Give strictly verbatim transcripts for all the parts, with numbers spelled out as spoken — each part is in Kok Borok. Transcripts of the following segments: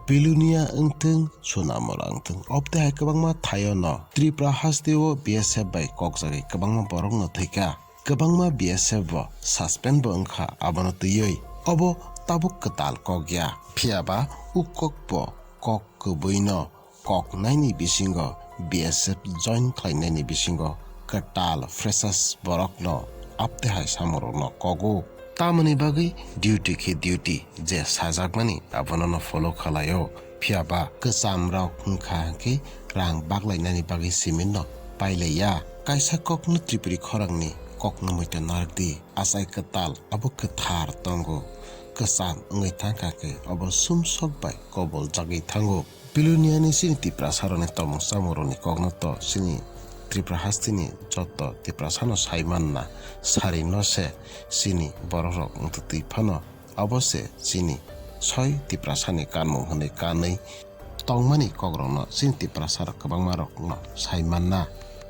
Belonia wngthung, Sonamura wngthung, obtwi hai kwbangma thaio no Tripura hasteo B S F bai kokjagwi kwbangma borok no thwikha. Kwbangma B S F bo suspend bo wngkha abono twiwi. Obo tabuk kwtal kok ya. Phiyaba o kok bo kok kwbwino koknaini bisingo B S F join khlainaini bisingo kwtal freshers borokno aptwi hai samorokno kogo. Tamoni bagwi duty khe duty je sajakmani abono no follow khlaio. Phiyaba kwcham rok wngkha hwnkhe rang baklainani bagwi siminno pailaiya. Kaisa kokno Tripuri khorangni kokno muitu narwkdi. Achai kwtal abo kwthar tongo. Kwcham wngwi thangkha khe obo sumsok bai koboljagwi thango. Biluniani chini Tiprasarokni tongmung chamungrokni kokno to chini Tripura hasteni joto Tiprasano sai manna, sari no se chini borokrok wngtwi twi phano abo se chini soi Tiprasani kanmung hwnwi kanwi tongmani kokrokno chini Tiprasarok kwbangmarokno sai manna.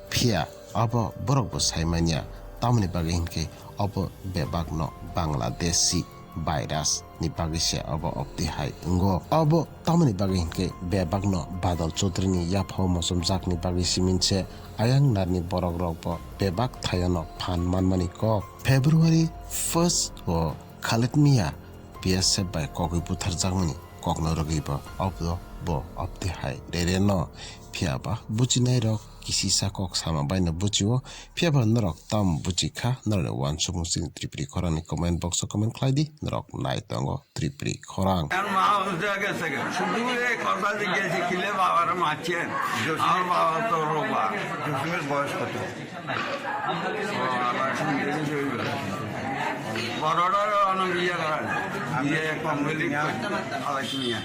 Phiya abo borokbo sai manya, tamoni bagwi hinkhe obo bebakno Bangladeshi virus ni bagwi se obo obtwi hai wngo. Obo tamoni bagwi hinkhe bebakno Badal Chaudhary ni yaphao mochomjakni bagwi simin se ayang narni borokrokbo bebak thaiono phan manmani kok. February first o Khaled Mia B S F bai kogwi butharjakmani kokno rwgwi bo obo bo obtwi hai rereno. Phiyaba buchinairok kisisa kok sama baino buchio, phiyaba norok tamo buchikha, norokni uansukmung chini Tripuri khorangni comment box o comment khlai di, norok nai tongo Tripuri khorang. আর মা বুঝতে গেছে গা। শুধু এই কথা জিজ্ঞেস করলে বাবার মারছেন। আমার বাবা তো রোগা। জসিমের বয়স কত? ও, আমার এখন দেরি হয়ে গেল। বড়টারও অনেক ইয়ে করেন। ইয়ে কম হইলে আলাইকুম ইয়া।